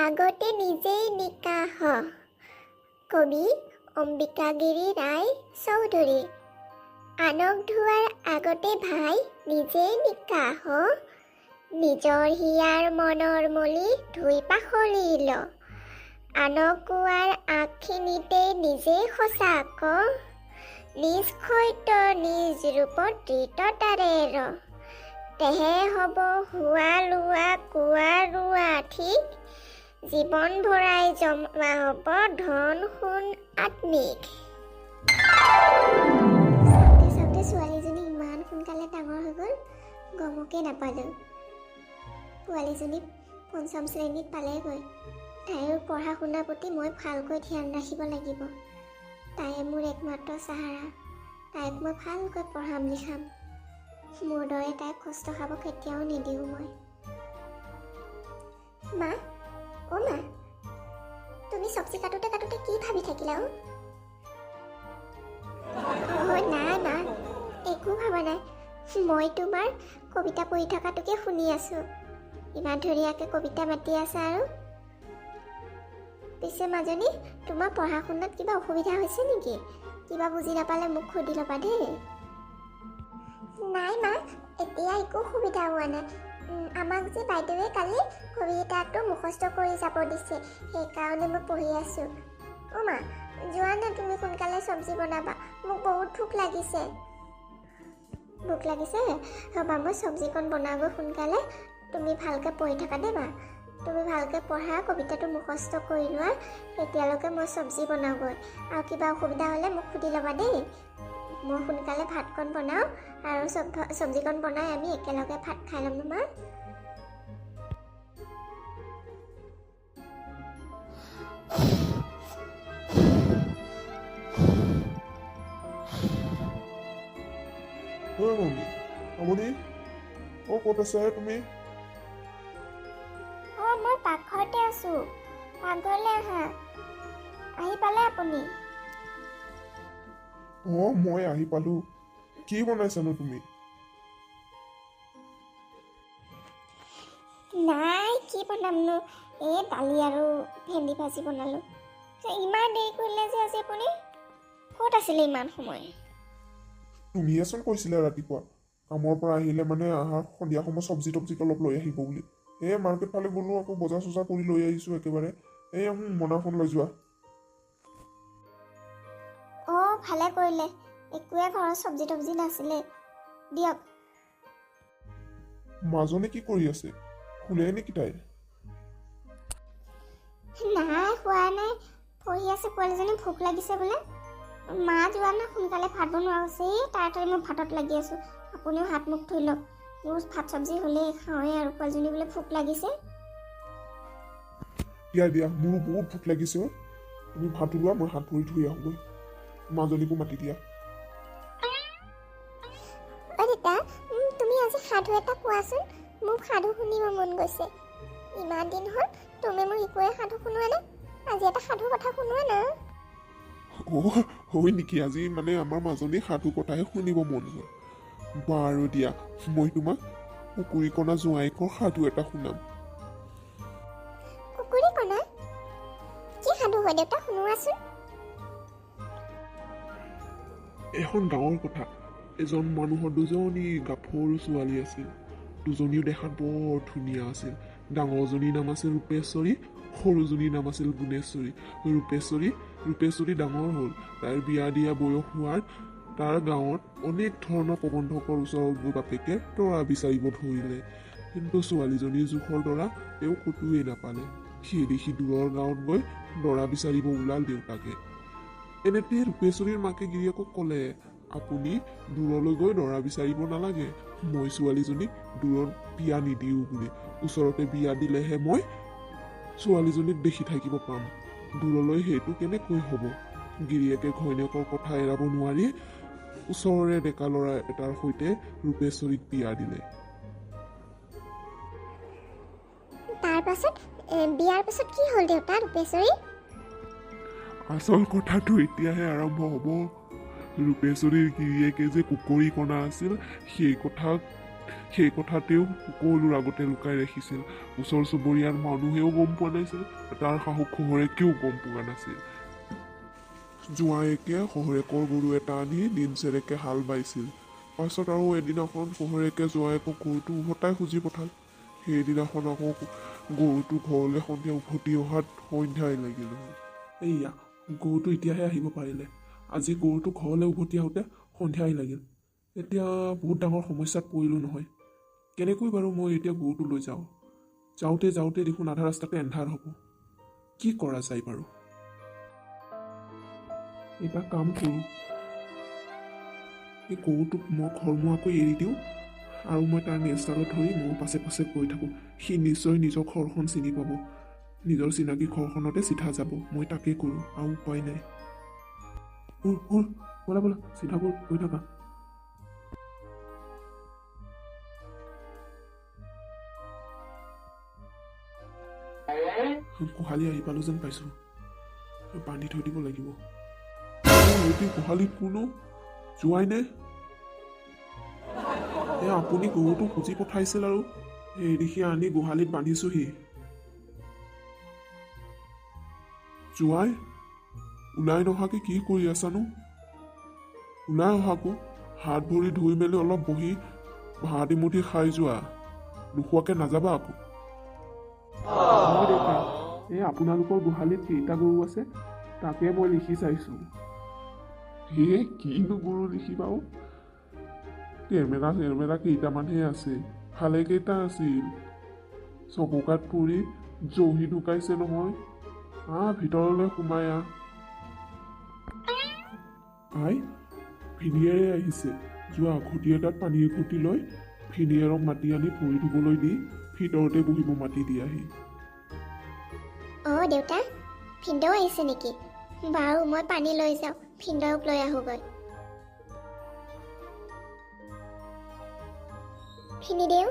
আগতে নিজেই নিকা হ। কবি অম্বিকাগিৰী ৰায় চৌধুৰী। আনক ধোৱাৰ আগতে ভাই নিজেই নিকা হ। নিজৰ হিয়াৰ মনৰ মলি ধুই পাখলি ল। আনক কোৱাৰ আগখিনিতে নিজেই সঁচা ক। নিজ সত্য নিজ ৰূপত দৃঢ়তাৰে ৰ। তেহে হ'ব হোৱা লোৱা কোৱা ৰোৱা ঠিক। জীৱন ভৰাই জমা হ'ব ধন সোণ আত্মিক। চাওঁতে চাওঁতে ছোৱালীজনী ইমান সোনকালে ডাঙৰ হৈ গ'ল, গমকে নাপালোঁ। পোৱালীজনী পঞ্চম শ্ৰেণীত পালেগৈ। তাইৰ পঢ়া শুনাৰ প্ৰতি মই ভালকৈ ধ্যান ৰাখিব লাগিব। তাই মোৰ একমাত্ৰ চাহাৰা। তাইক মই ভালকৈ পঢ়াম লিখাম। মোৰ দৰে তাইক কষ্ট খাব কেতিয়াও নিদিওঁ মই। মা, অ' মা, তুমি চব্জি কাটোতে কাটোতে কি ভাবি থাকিলা অ'? অ' নাই মা, একো ভবা নাই। মই তোমাৰ কবিতা পঢ়ি থকাটোকে শুনি আছোঁ। ইমান ধুনীয়াকৈ কবিতা মাতি আছা আৰু। পিছে মাজনী, তোমাৰ পঢ়া শুনাত কিবা অসুবিধা হৈছে নেকি? কিবা বুজি নাপালে মোক সুধি ল'বা দেই। নাই মা, এতিয়া একো অসুবিধা হোৱা নাই। আমাক যে বাইদেৱে কালি কবিতাটো মুখস্থ কৰি যাব দিছে, সেইকাৰণে মই পঢ়ি আছোঁ। অ' মা, যোৱা না তুমি সোনকালে চব্জি বনাবা, মোক বহুত ভোক লাগিছে। ভোক লাগিছে? ৰ'বা, মই চব্জিকণ বনাওঁগৈ সোনকালে। তুমি ভালকৈ পঢ়ি থাকা দেই মা। তুমি ভালকৈ পঢ়া, কবিতাটো মুখস্থ কৰি লোৱা। তেতিয়ালৈকে মই চব্জি বনাওঁগৈ। আৰু কিবা অসুবিধা হ'লে মোক সুধি ল'বা দেই। মই সোনকালে ভাতকণ বনাওঁ আৰু চব্জিকণ বনাই আমি একেলগে ভাত খাই ল'ম মা। ঐ মমি, মামনি, অ' ক'ত আছা হে তুমি? অঁ, মই পাকঘৰতে আছোঁ। পাকঘৰলৈ আহা। আহি পালে আপুনি? অঁ, মই আহি পালোঁ। কি বনাইছানো তুমি? নাই, কি বনামনো, এই দালি আৰু ভেন্দি ভাজি বনালোঁ। ইমান দেৰি কৰিলে যে আজি আপুনি? ক'ত আছিলে ইমান সময়? তুমিয়েচোন কৈছিলা ৰাতিপুৱা কামৰ পৰা আহিলে মানে অহা সন্ধিয়া সময়ত চব্জি তব্জি অলপ লৈ আহিব বুলি। এই মাৰ্কেট ফালে গ'লোঁ, আকৌ বজাৰ চজাৰ কৰি লৈ আহিছোঁ একেবাৰে। এই মোনাখন লৈ যোৱা। অঁ, ভালে কৰিলে। একোৱে ঘৰত চব্জি তব্জি নাছিলে। দিয়ক। মাজনী কি কৰি আছে? শুলে নেকি তাই? নাই, খোৱা নাই, পঢ়ি আছে। পোৱালীজনী ভোক লাগিছে বোলে। মা যোৱা না, সোনকালে ভাত বনোৱা হৈছে। এই তাড়াতাড়ি মই ভাতত লাগি আছোঁ। আপুনিও হাত মুখ ধুই লওক। মোৰ ভাত চব্জি হ'লেই খাওঁৱেই আৰু। পোৱালীজনী বোলে ভোক লাগিছে। দিয়া দিয়া, মোৰো বহুত ভোক লাগিছে অ'। তুমি ভাত ওলোৱা, মই হাত ভৰি ধুই আহোঁগৈ। মাজনীকো মাতি দিয়া। অ' দেউতা, তুমি আজি সাধু এটা কোৱাচোন। মোক সাধু শুনিব মন গৈছে। ইমান দিন হ'ল তুমি মোক একোৱে সাধু শুনোৱা নাই। আজি এটা সাধু কথা শুনোৱা না। অ' হয় নেকি? আজি মানে আমাৰ মাজনী সাধু কথাহে শুনিব মন গ'ল। বাৰু দিয়া, মই তোমাক কুকুৰীকণা জোঁৱাইকৰ সাধু এটা শুনাম। কুকুৰীকণা কি সাধু হয় দেউতা, শুনোৱাচোন। এখন গাঁৱৰ কথা। এজন মানুহৰ দুজনী গাভৰু ছোৱালী আছিল। দুজনীও দেখাত বৰ ধুনীয়া আছিল। ডাঙৰজনীৰ নাম আছিল ৰূপেশ্বৰী, সৰুজনীৰ নাম আছিল গুণেশ্বৰী। ৰূপেশ্বৰী ডাঙৰ হ'ল। তাইৰ বিয়া দিয়া বয়স হোৱাত তাৰ গাঁৱত অনেক ধৰণৰ প্ৰবন্ধকৰ ওচৰত গৈ বাপেকে দৰা বিচাৰিব ধৰিলে। কিন্তু ছোৱালীজনীৰ জোখৰ দৰা তেওঁ ক'তোৱেই নাপালে। সেই দেখি দূৰৰ গাঁৱত গৈ দৰা বিচাৰিব ওলাল দেউতাকে। এনেতে ৰূপেশ্বৰীৰ মাকে গিৰিয়েকক ক'লে, আপুনি দূৰলৈ গৈ দৰা বিচাৰিব নালাগে। মই ছোৱালীজনীক দূৰত বিয়া নিদিওঁ বুলি। ওচৰতে বিয়া দিলেহে মই ছোৱালীজনীক দেখি থাকিব পাম। দূৰলৈ সেইটো কেনেকৈ হ'ব? গিৰিয়েকে ঘৈণীয়েকৰ কথা এৰাব নোৱাৰি ওচৰৰে ডেকা ল'ৰা এটাৰ সৈতে ৰূপেশ্বৰীক বিয়া দিলে। তাৰ পাছত বিয়াৰ পাছত কি হ'ল দেউতা ৰূপেশ্বৰী? আচল কথাটো এতিয়াহে আৰম্ভ হ'ব। ৰূপেশ্বৰীৰ গিৰিয়েকে যে কুকুৰীকণা আছিল, সেই কথা সেই কথা তেওঁ সকলোৰ আগতে লুকাই ৰাখিছিল। ওচৰ চুবুৰীয়াৰ মানুহেও গম পোৱা নাছিল, তাৰ শাহু শহুৰেকেও গম পোৱা নাছিল। জোঁৱায়েকে শহুৰেকৰ গৰু এটা আনি দিন চেৰেকে হাল বাইছিল। পাছত আৰু এদিনাখন শহুৰেকে জোঁৱায়েকক গৰুটো উভতাই খুজি পঠাল। সেইদিনাখন আকৌ গৰুটো ঘৰলৈ সন্ধিয়া উভতি অহাত সন্ধ্যাই লাগিল। এইয়া গৰুটো এতিয়াহে আহিব পাৰিলে। আজি গৰুটো ঘৰলৈ উভতি আহোঁতে সন্ধ্যাই লাগিল। এতিয়া বহুত ডাঙৰ সমস্যাত পৰিলোঁ নহয়। কেনেকৈ বাৰু মই এতিয়া গৰুটো লৈ যাওঁ? যাওঁতে যাওঁতে দেখোন আধা ৰাস্তাতে এন্ধাৰ হ'ব। কি কৰা যায় বাৰু? এটা কাম কৰোঁ, এই গৰুটোক মই ঘৰমুৱাকৈ এৰি দিওঁ আৰু মই তাৰ নেজডালত ধৰি মোৰ পাছে পাছে গৈ থাকোঁ। সি নিশ্চয় নিজৰ ঘৰখন চিনি পাব, নিজৰ চিনাকি ঘৰখনতে চিধা যাব। মই তাকেই কৰোঁ, আৰু উপায় নাই। ব'লা ব'লা, চিধা গৈ গৈ থাকা। গোহালি আহি পালোঁ যেন পাইছোঁ, বান্ধি থৈ দিব লাগিব। গোহালিত কোনো যোৱাই নে? এ আপুনি গৰুটো খুজি পঠাইছিল আৰু এই দেখি আনি গোহালিত বান্ধিছোহি। জোঁৱাই, ওলাই নহাকে কি কৰি আছানো? ওলাই অহাকো, হাত ভৰি ধুই মেলি অলপ বহি ভাত এমুঠি খাই যোৱা, নোখোৱাকে নাযাবা আকৌ। দেউতা, এই আপোনালোকৰ গোহালিত কেইটা গৰু আছে তাকে মই লিখি চাইছোঁ। হে কিনো গৰু লিখিবা অ'? কেৰমেৰা চেৰমেৰা কেইটামানহে আছে, ভালে কেইটা আছিল। চবকাত পৰি জহি ঢুকাইছে নহয়। আহ, ভিতৰলৈ সোমাই আহ। আই, ভিনিয়েৰে আহিছে। যোৱা ঘটি এটাত পানী এঘটি লৈ ভিনিয়েৰক মাতি আনি ভৰি ধুবলৈ দি ভিতৰতে বহিব মাতি দিয়াহি। অ' দেউতা, ভিনদেউ আহিছে নেকি? বাৰু মই পানী লৈ যাওঁ, ভিনদেউক লৈ আহোঁগৈ। ভিনিদেউ,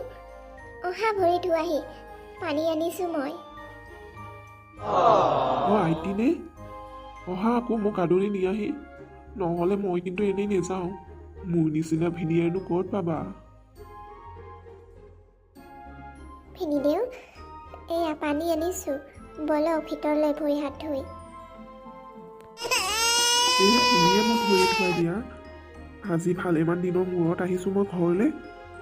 অহা ভৰি ধোৱাহি, পানী আনিছোঁ মই। অ' আইটিনে, অহা আকৌ মোক আদৰি নিয়াহি, নহ'লে মই কিন্তু এনেই নেযাওঁ। মোৰ নিচিনা ভিনিয়েৰনো ক'ত পাবা? ভিনিদেউ, এয়া পানী আনিছোঁ, ব'লক ভিতৰলৈ ভৰি হাত ধুই। এই তুমিয়ে মোক ভৰি ধুৱাই দিয়া। আজি ভালেমান দিনৰ মূৰত আহিছোঁ মই ঘৰলৈ।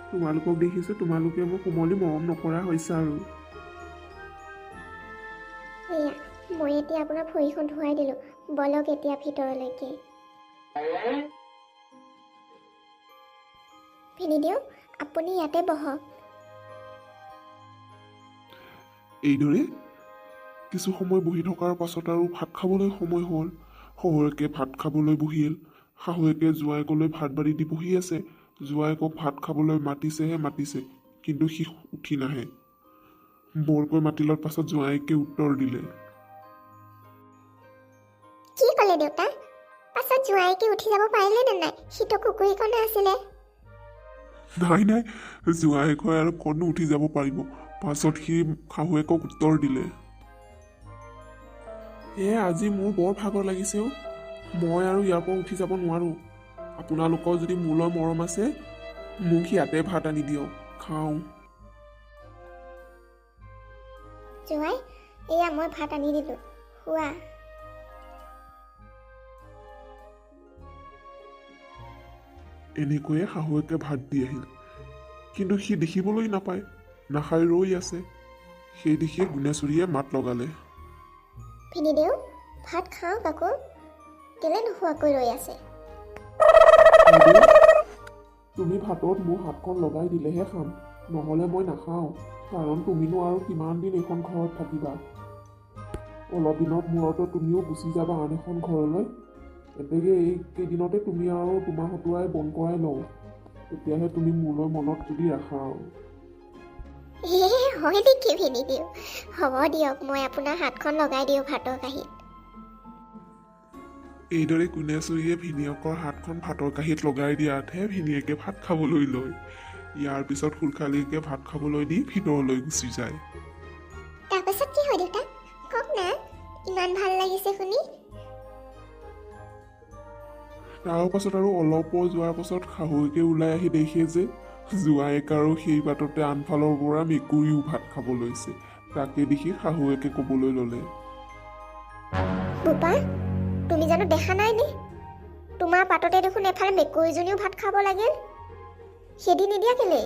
তোমালোকক দেখিছোঁ তোমালোকে মোক কোমলি মৰম নকৰা হৈছে আৰু। এয়া মই এতিয়া আপোনাৰ ভৰিখন ধুৱাই দিলোঁ, ব'লক এতিয়া ভিতৰলৈকে। ভিনিদেউ, আপুনি ইয়াতে বহক। এইদৰে কিছু সময় বহি থকাৰ পাছত আৰু ভাত খাবলৈ সময় হ'ল। শহুৰেকে ভাত খাবলৈ বহিল। শাহুৱেকে জোঁৱায়েকলৈ ভাত বাঢ়ি দি বহি আছে। জোঁৱায়েকক ভাত খাবলৈ মাতিছেহে মাতিছে, কিন্তু সি উঠি নাহে। বৰকৈ মাতিলৰ পাছত জোঁৱায়েকে উত্তৰ দিলে, কি ক'লে দেউতা? পাছত জোঁৱায়েকে উঠি যাব পাৰিলে নে নাই? সিটো কুকুৰীকণা আছিলে। নাই নাই, জোঁৱায়েকে আৰু ক'তনো উঠি যাব পাৰিব। পাছত সি শাহুৱেকক উত্তৰ দিলে, এ আজি মোৰ বৰ ভাগৰ লাগিছে অ', মই আৰু ইয়াৰ পৰা উঠি যাব নোৱাৰোঁ। আপোনালোকৰ যদি মোলৈ মৰম আছে মোক ইয়াতে ভাত আনি দিয়ক, খাওঁ। জোঁৱাই, এয়া মই ভাত আনি দিলোঁ, খোৱা। এনেকৈয়ে শাহুৱেকে ভাত দি আহিল, কিন্তু সি দেখিবলৈ নাপায়, নাখাই ৰৈ আছে। সেই দেখিয়ে গুণেশ্বৰীয়ে মাত লগালে, ভিনিদেউ, ভাত খাওক আকৌ, কেলে নোখোৱাকৈ ৰৈ আছে? তুমি ভাতত মোৰ হাতখন লগাই দিলেহে খাম, নহ'লে মই নাখাওঁ। কাৰণ তুমিনো আৰু কিমান দিন এইখন ঘৰত থাকিবা? অলপ দিনত মূৰতো তুমিও গুচি যাবা আন এখন ঘৰলৈ। এতেকে এইকেইদিনতে তুমি আৰু তোমাৰ হতুৱাই বন কৰাই লওঁ, তেতিয়াহে তুমি মোলৈ মনত যদি ৰাখা আৰু। হয় নেকি ভিনিদেউ? হ'ব দিয়ক, মই আপোনাৰ হাতখন লগাই দিওঁ ভাতৰ কাঁহীত। এইদৰে গুণেশ্বৰীয়ে ভিনিয়েকৰ হাতখন ভাতৰ কাঁহীত লগাই দিয়াতহে ভিনিয়েকে ভাত খাবলৈ লয়। ইয়াৰ পিছত খুলখালীকে ভাত খাবলৈ দি ভিতৰলৈ গুচি যায়। তাৰপাছত কি হয় দেউতা? কওক না, ইমান ভাল লাগিছে শুনি। তাৰ পাছত আৰু অলপ যোৱাৰ পাছত শাহুৱেকে ওলাই আহি দেখে যে জোঁৱায়েক আৰু সেই বাটতে আনফালৰ পৰা মেকুৰীও ভাত খাব লৈছে। তাকে দেখি শাহুৱেকে ক'বলৈ ল'লে, বোপা, তুমি জানো দেখা নাই নে? তোমাৰ পাততে দেখোন এফালে মেকুৰীজনীও ভাত খাব লাগিল, খেদি নিদিয়া কেলে?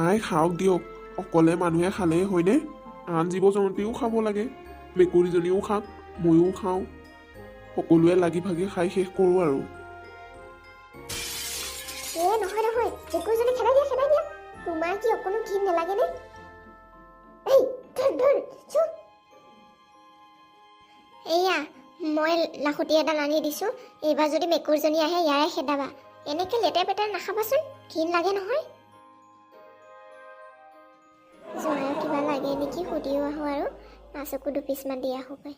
আই খাওক দিয়ক, অকলে মানুহে খালেই হয়নে? আন জীৱ জন্তুৱেও খাব লাগে। মেকুৰীজনীও খাওক, ময়ো খাওঁ, সকলোৱে লাগি ভাগি খাই শেষ কৰোঁ আৰু। এ নহয় নহয়, মেকুৰীজনী খেদাই দিয়া, খেদাই দিয়া। তোমাৰ কি অকণো ঘিণ নালাগেনে? এই ধৰ ধৰ, চু। এয়া মই লাখুটি এডাল আনি দিছোঁ, এইবাৰ যদি মেকুৰীজনী আহে ইয়াৰে খেদাবা। এনেকৈ লেতেৰা পেতেৰা নাখাবাচোন, ঘিণ লাগে নহয়। জোঁৱাইক কিবা লাগে নেকি সুধিও আহোঁ আৰু মাছকো দুপিচমান দি আহোঁগৈ।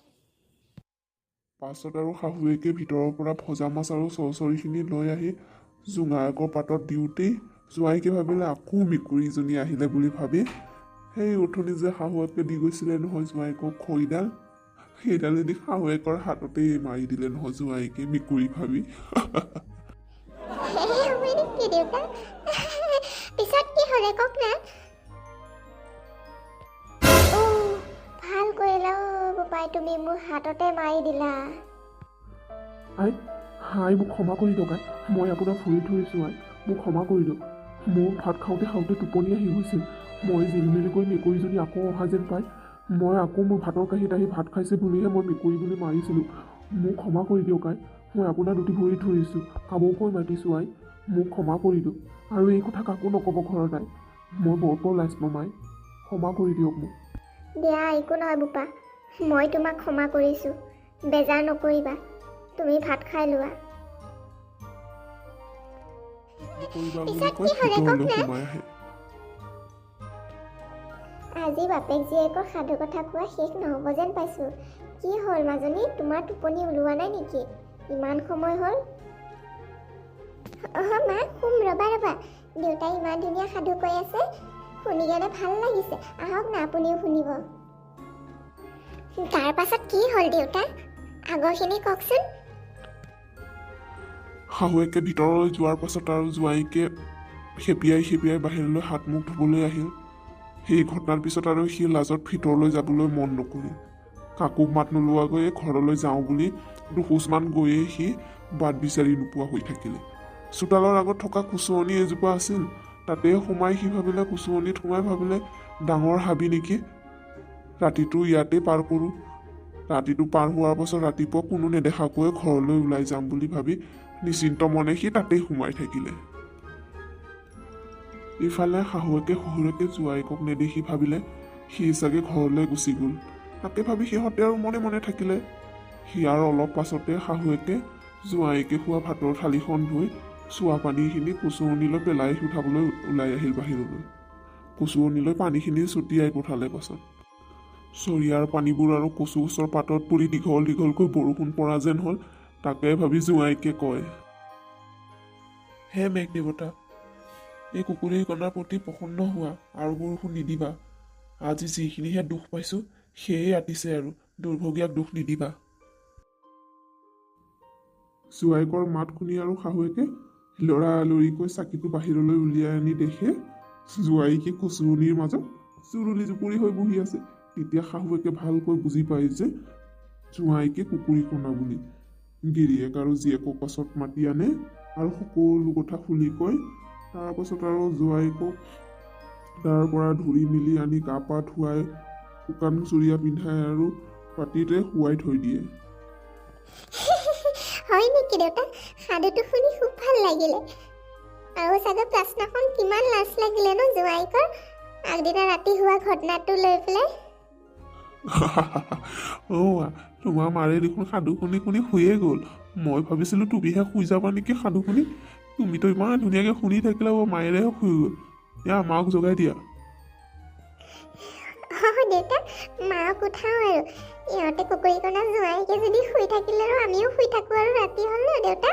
পাছত আৰু শাহুৱেকে ভিতৰৰ পৰা ভজা মাছ আৰু চৰচৰিখিনি লৈ আহি জোঙায়েকৰ পাতত দিওঁতেই জোঁৱাইকে ভাবিলে আকৌ মেকুৰীজনী আহিলে বুলি ভাবি সেই উঠনি যে শাহুৱেকে দি গৈছিলে নহয় জোঁৱাইকক খৰিডাল, সেইডালেদি শাহুৱেকৰ হাততেই মাৰি দিলে নহয় জোঁৱাইকে মেকুৰী ভাবি। হয় নেকি দেউতা? পিছত কি হ'লে কওক না? অ' ভাল কৰিলা অ' বোপাই, তুমি মোৰ হাততে মাৰি দিলা। আই হাই, মোক ক্ষমা কৰি দিয়ক আই, মই আপোনাক ভৰি ধৰিছোঁ আই, মোক ক্ষমা কৰি দিয়ক। মোৰ ভাত খাওঁতে খাওঁতে টোপনি আহি গৈছিল। মই জিলমিলকৈ মেকুৰীজনী আকৌ অহা যেন পাই মই আকৌ মোৰ ভাতৰ কাঁহীত আহি ভাত খাইছে বুলিহে মই মেকুৰী বুলি মাৰিছিলোঁ। মোক ক্ষমা কৰি দিয়ক আই, মই আপোনাৰ দুটি ভৰি ধৰিছোঁ, কাবৌকৈ মাতিছোঁ আই, মোক ক্ষমা কৰি দিয়ক। আৰু এই কথা কাকো নক'ব ঘৰত আই, মই বৰকৈ লাজ পাম আই, ক্ষমা কৰি দিয়ক মোক। দিয়া, একো নহয় বোপা, মই তোমাক ক্ষমা কৰিছোঁ, বেজাৰ নকৰিবা, তুমি ভাত খাই লোৱা। কৰিবা বুলি পিছত কৈ কি হ'লে কওক ভিতৰলৈ না? সোমাই আহে। আজি বাপেক জীয়েকৰ সাধু কথা কোৱা শেষ নহ'ব যেন পাইছোঁ। কি হ'ল মাজনী, তোমাৰ টোপনি ওলোৱা নাই নেকি? ইমান সময় হ'ল। অহ মা, শুম, ৰ'বা ৰ'বা, দেউতাই ইমান ধুনীয়া সাধু কৈ আছে, শুনি কেনে ভাল লাগিছে। আহক না, আপুনিও শুনিব। তাৰ পাছত কি হ'ল দেউতা, আগৰখিনি কওকচোন। শাহুৱেকে ভিতৰলৈ যোৱাৰ পাছত আৰু জোঁৱাইকে খেপিয়াই খেপিয়াই বাহিৰলৈ হাত মুখ ধুবলৈ আহিল। সেই ঘটনাৰ পিছত আৰু সি লাজত ভিতৰলৈ যাবলৈ মন নকৰিল। কাকো মাত নোলোৱাকৈয়ে ঘৰলৈ যাওঁ বুলি দুখোজমান গৈয়ে সি বাট বিচাৰি নোপোৱা হৈ থাকিলে। চোতালৰ আগত থকা কুচুৱনি এজোপা আছিল, তাতে সোমাই সি ভাবিলে, কুচুৱনিত সোমাই ভাবিলে ডাঙৰ হাবি নেকি, ৰাতিটো ইয়াতে পাৰ কৰোঁ। ৰাতিটো পাৰ হোৱাৰ পাছত ৰাতিপুৱা কোনো নেদেখাকৈয়ে ঘৰলৈ ওলাই যাম বুলি ভাবি নিশ্চিন্ত মনে সি তাতেই সোমাই থাকিলে। ইফালে শাহুৱেকে শহুৰেকে জোঁৱায়েকক নেদেখি ভাবিলে সি চাগে ঘৰলৈ গুচি গ'ল। তাকে ভাবি সিহঁতে আৰু মনে মনে থাকিলে। সিয়াৰ অলপ পাছতে শাহুৱেকে জোঁৱায়েকে খোৱা ভাতৰ থালিখন ধুই চোৱা পানীখিনি কুচুৱনিলৈ পেলাই উঠাবলৈ ওলাই আহিল বাহিৰলৈ। কুচুৱনিলৈ পানীখিনি ছটিয়াই পঠালে। পাছত চৰিয়াৰ পানীবোৰ আৰু কচু গছৰ পাতত পৰি দীঘল দীঘলকৈ বৰষুণ পৰা যেন হ'ল। তাকে ভাবি জোঁৱাইকে কয়, হে মেঘ দেৱতা, এই কুকুৰীকণাৰ প্ৰতি প্ৰসন্ন হোৱা আৰু বৰষুণ নিদিবা। আজি যিখিনিহে দুখ পাইছো সেয়ে আতিছে আৰু দুৰ্ভগীয়াক দুখ নিদিবা। জোঁৱাইকৰ মাত শুনি আৰু শাহুৱেকে লৰালৰিকৈ চাকিটো বাহিৰলৈ উলিয়াই আনি দেখে জোঁৱাইকে কচুৱনিৰ মাজত জুৰুলি জুপুৰি হৈ বহি আছে। তেতিয়া শাহুৱেকে ভালকৈ বুজি পায় যে জোঁৱাইকে কুকুৰীকণা বুলি। গিৰিয়েক আৰু জীয়েকক পাছত মাতি আনে আৰু সকলো কথা খুলি কয়। তাৰ পাছত আৰু জোঁৱাইকক তাৰ পৰা ধৰি মেলি আনি গা পা ধুৱাই শুকান চুৰিয়া পিন্ধাই আৰু পাতিতে শুৱাই থৈ দিয়ে। হয় নেকি দেউতা? সাধুটো শুনি খুব ভাল লাগিলে। আৰু চাগে পাছদিনাখন কিমান লাজ লাগিলে ন জোঁৱাইকৰ, আগদিনা ৰাতি হোৱা ঘটনাটো লৈ পেলাই। অ' তোমাৰ মাৰে দেখোন সাধু শুনি শুনি শুয়ে গ'ল। মই ভাবিছিলোঁ তুমিহে শুই যাবা নেকি সাধু শুনি, তুমিতো ইমান ধুনীয়াকৈ শুনি থাকিলা, অ' মায়েৰেহে শুই গ'ল। দিয়া মাক জগাই দিয়া। অঁ দেউতা, মাক উঠাওঁ আৰু ইহঁতে কুকুৰীকণা জোঁৱাইকে যদি শুই থাকিলে আৰু আমিও শুই থাকোঁ আৰু ৰাতি হ'ল ন দেউতা।